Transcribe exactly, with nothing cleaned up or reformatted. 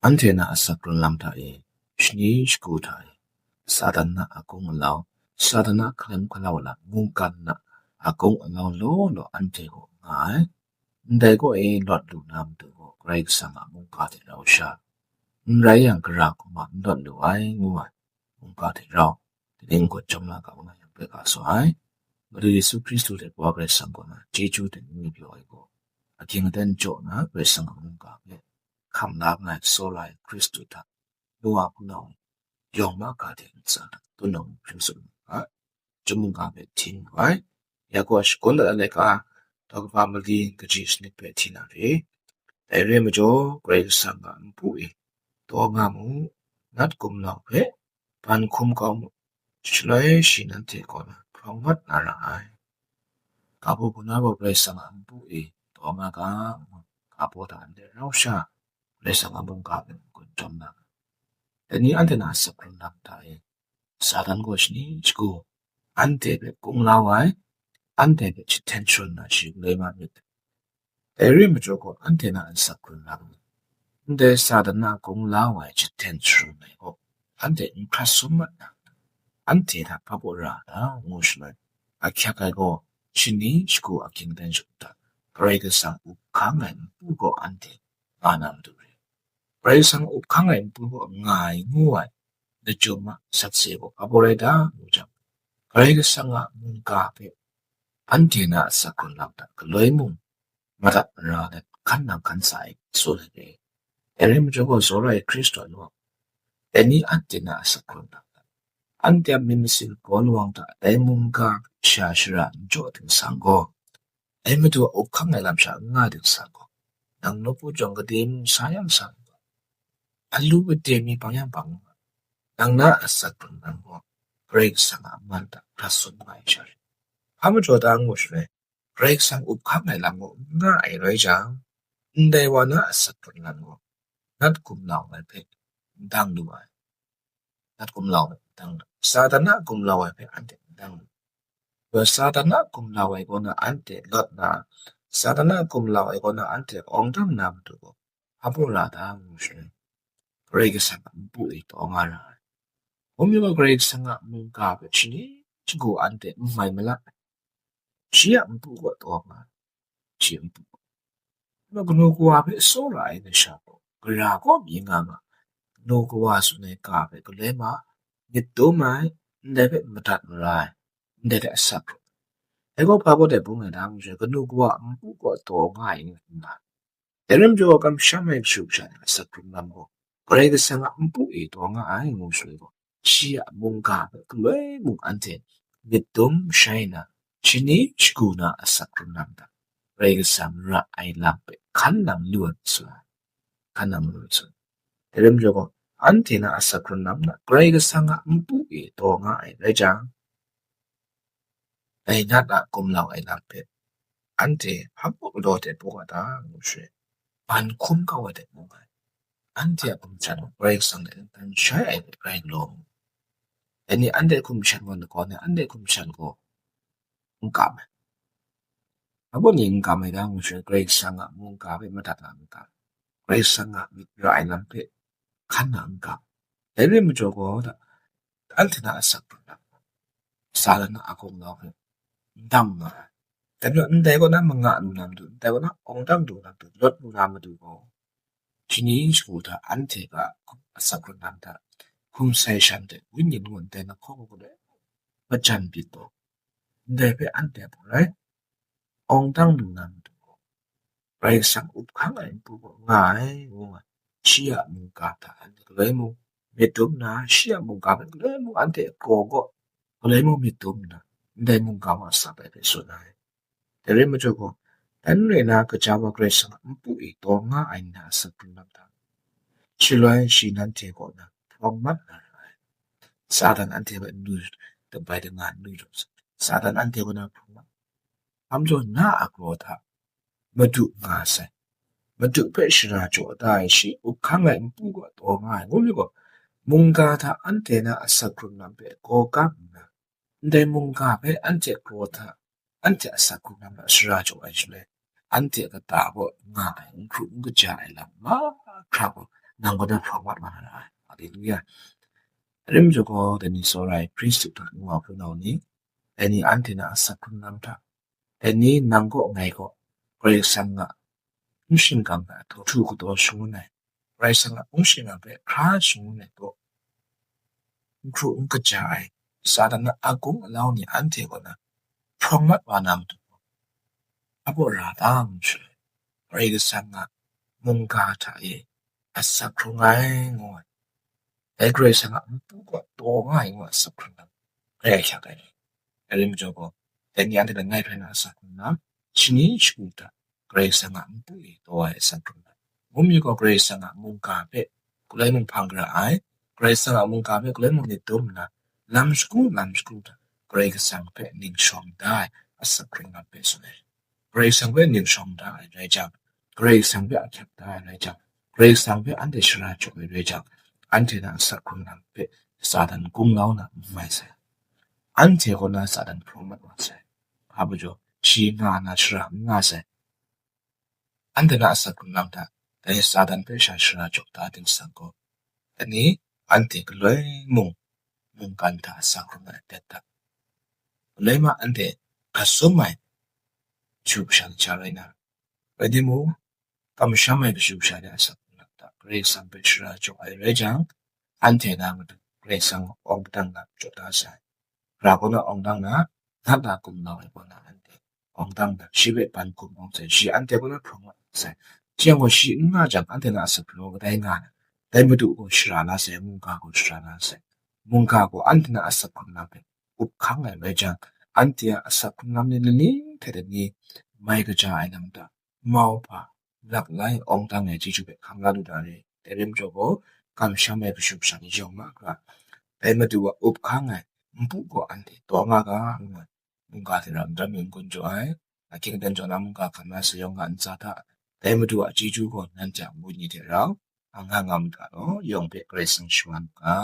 Anhte na asak lam hta e, shani shagu hta e, Satan na akung alau, Satan na hkalem hkalau lam, mungkan na akung alau law law anhte kaw nga ai. Ndai kaw e lawt lu na matu gaw, Karai Kasang a mungga hte rau sha, n rai yang, gara hkum a n lawt lu ai, ngu ai. Mungga hte rau, kaning kut chyawm la ga nga yang, poi ga sa ai. Madu Yesu Hkristu hte Wa Karai Kasang kaw na chyeju hte n myit yaw ai gaw, ahkying aten jaw na Karai Kasang a mungga hpe hkam la nga ai tsawra ai Hkristu hta, nu wa hpunau yawng ma ga hte ntsa hta tun awng hpring tsun nga ai. Chyum mungga hpe htin lu ai. Yaku a shagun dat ai laika, daw kaba mali kaji sanit hpe hti na re. Dai re ai majaw, Karai Kasang a npu e taw nga mu, nat gumlau hpe ban hkum kau mu, shaloi shi nanhte kaw na hprawng mat na ra ai. Kabu guna gaw Karai Kasang a npu e taw nga ga, kabu hta anhte rau sha, Karai Kasang a mungga hpe n-gun chyawm na. Dai ni anhte na asak lam hta e, Satan gaw shani shagu anhte hpe kunglau ai, anhte hpe jahten sharin na shi galoi mat myit. Dai re ai majaw gaw, anhte na asak lam, ndai Satan na kunglau ai jahten sharin ai gaw, anhte n hkrat sum mat na, anhte hta hpa baw ra da, ngu shaloi, ahkyak ai gaw, shani shagu ahkying aten shagu hta, Karai Kasang up hkang ai npu gaw anhte nga na matu re. Karai Kasang up hkang ai npu gaw nga ai, ngu ai, lachyum a sakse gaw hpa baw rai da, ngu jang, Karai Kasang a mungga hpe anhte na asak lam hta galoi mung madat mara let, hkan nang hkan sa ai, tsun ai re. Dai re ai majaw gaw, tsawra ai Hkristu a nu, dai ni anhte na asak lam hta, anhte a myit masin baw lawang hta dai mungga sha shara n jaw ting sang gaw, dai Madu a up hkang ai lam sha n nga ting sang gaw, nang nawku jawng gade mung sa yang sang gaw, alu gade mi bang yang bang nga, nang na asak lam gaw Karai Kasang a man hta hkrat sum nga ai sha re. Hpa majaw da ngu shaloi, Karai Kasang up hkang ai lam gaw n nga ai rai jang, ndai wa na asak lam gaw nat gumlau ai hpe n dang lu ai. Nat gumlau ai hpe n dang lu, Satan a gumlau ai hpe anhte n dang lu. Wa Satan a gumlau ai kaw na anhte lawt na, Satan a gumlau ai kaw na anhte awng dam na matu gaw, hpa baw ra da ngu shaloi, Karai Kasang a npu e taw nga ra ai. Hkum yu gaw, Karai Kasang a mungga hpe shani shagu anhte n mai malat ai. Shi a npu gaw taw nga ai. Shi a npu gaw, kanu kawa hpe tsawra ai lasha gaw, gara kaw mi nga ma, kanu kawa tsun ai ga hpe galoi ma, myit dum ai, ndai hpe madat mara ai, ndai hte asak hkrung ai. Dai gaw hpa baw dai bung ai da ngu shaloi, kanu kawa a npu gaw taw nga ai n nga. Dai rai majaw, kamsham ai kashu kasha ni a asak hkrung lam gaw, Karai Kasang a npu e taw nga ai ngu shaloi gaw, shi a mungga hpe galoi mung anhte myit dum shai nna, shani shagu na asak hkrung lam hta, Karai Kasang ra ai lam hpe hkan nang lu ai tsun ai. Hkan nang lu ai tsun. Dai rai majaw gaw, anhte na asak hkrung lam hta Karai Kasang a npu e taw nga ai rai jang, dai nat a gumlau ai lam hpe anhte hpa mung galaw de bung a ta ngu shaloi, ban hkum kau ai de bung ai. Anhte a hkum shan gaw Karai Kasang hte n tan shai ai hpe rai law, dai ni anhte hkum shan gaw lagaw ai, anhte hkum shan gaw n kam ai. Hpa baw ni n kam ai da ngu shaloi, Karai Kasang a mungga hpe madat na n kam. Karai Kasang a myit ra ai lam hpe hkan na n kam. Dai rai majaw gaw, anhte na asak hkrung lam, Satan a gumlau hpe n dang nga ai. Dai majaw, ndai kaw na manga lu na matu, ndai kaw na awng dang lu na matu, lawt lu na matu gaw, shani shagu hta anhte a asak hkrung lam hta hkum sai shan hte wenyi ngu ndai na hkawng gaw galoi majan byin taw, ndai hpe anhte a hpung rai, awng dang lu na matu gaw, Karai Kasang up hkang ai npu gaw nga ai, ngu ai. Shi a mungga hta anhte galoi mung myit dum nna, shi a mungga hpe galoi mung anhte kraw gaw, galoi mung myit dum nna, ndai mungga wa asak ai hpe tsun ai. Dai rai majaw gaw, dan rai na, kaja wa Karai Kasang a npu e taw nga ai ni na asak hkrung lam hta, shaloi shi nanhte kaw na hprawng mat na ra ai. Satan anhte hpe n lu, dabai danga n lu jaw, Satan anhte kaw na hprawng mat. Hpa majaw, na a kraw hta Madu nga sai. Madu hpe shara jaw da ai shi, up hkang ai npu gaw taw nga ai, ngu myit gaw, mungga hta anhte na asak hkrung lam hpe gaw kam nna, ndai mungga hpe anhte kraw hta, anhte asak hkrung lam hta shara jaw ai shaloi, anhte kata gaw nga ai, n hkru n kaja ai lam mahkra gaw, nang gaw na hprawng mat wa na ra ai. Haleluya. Rim jaw gaw, dai ni tsawra ai Hkristu hta ngu wa hpunau ni, dai ni anhte na asak hkrung lam hta, dai ni nang gaw ngai gaw, Karai Kasang a n shingkang hta htu kataw shangun ai, Karai Kasang a n shingkang hpe hkra shangun ai gaw, n hkru n kaja ai, Satan a agung alau ni anhte kaw na hprawng mat wa na matu, abaw ra tam shaloi, Karai Kasang a mungga hta e asak hkrung ai ngu ai, dai Karai Kasang a npu gaw taw nga ai ngu ai asak hkrung lam rai hkyak ai. Dai rim jaw gaw, dai ni anhte na ngai hpe na asak hkrung lam, shani shagu hta Karai Kasang a npu e taw ai asak hkrung lam, mung mi gaw Karai Kasang a mungga hpe galoi mung hpang gara ai, Karai Kasang a mungga hpe galoi mung myit dum nna, lam shagu lam shagu hta Karai Kasang hpe ning shawng da ai asak hkrung lam hpe tsun ai. Karai Kasang hpe ning shawng da ai rai jang, Karai Kasang hpe ahkyak da ai rai jang, Karai Kasang hpe anhte shara jaw ai rai jang, anhte na asak hkrung lam hpe Satan gunglau na n mai sai. Anhte kaw na Satan hprawng mat wa sai. Hpa majaw, shi nga na shara n nga sai. Anhte na asak hkrung lam hta dai Satan hpe sha shara jaw da ting sang gaw, ani anhte galoi mung mungkan hta asak hkrung ai dat da. Galoi ma anhte hkasum ai kashu kasha ni sha rai na, rai timung, kamsham ai kashu kasha ni asak hkrung lam hta Karai Kasang hpe shara jaw ai rai jang, anhte na matu Karai Kasang awng padang na jaw da sai. Hkra kaw na awng dang na, nat na gumlau ai kaw na anhte awng dang na, shi hpe ban hkum awng sai, shi anhte kaw na hprawng mat sai. Shi yang gaw shi n nga jang, anhte na asak hkrung gaw kadai nga na? Dai Madu gaw shara la sai, mungga gaw shara la sai. Mungga gaw anhte na asak hkrung lam hpe up hkang ai rai jang, anhte a asak hkrung lam ni laning hte dai ni mai kaja ai lam hta, mauhpa, laklai, awng dang ai chyeju hpe hkam la lu da re. Dai rim jaw gaw, kamsham ai kashu kasha ni yawng mahkra, dai Madu a up hkang ai npu gaw anhte taw nga ga, ngu ai. Mungga hte rau n ram n gun jaw ai, ahkying aten jaw na mungga hkam na sayawng a ntsa hta, dai Madu a chyeju gaw nanhte a wenyi hte rau a nga nga mu ga law, yawng hpe Karai Kasang shawa mu ga.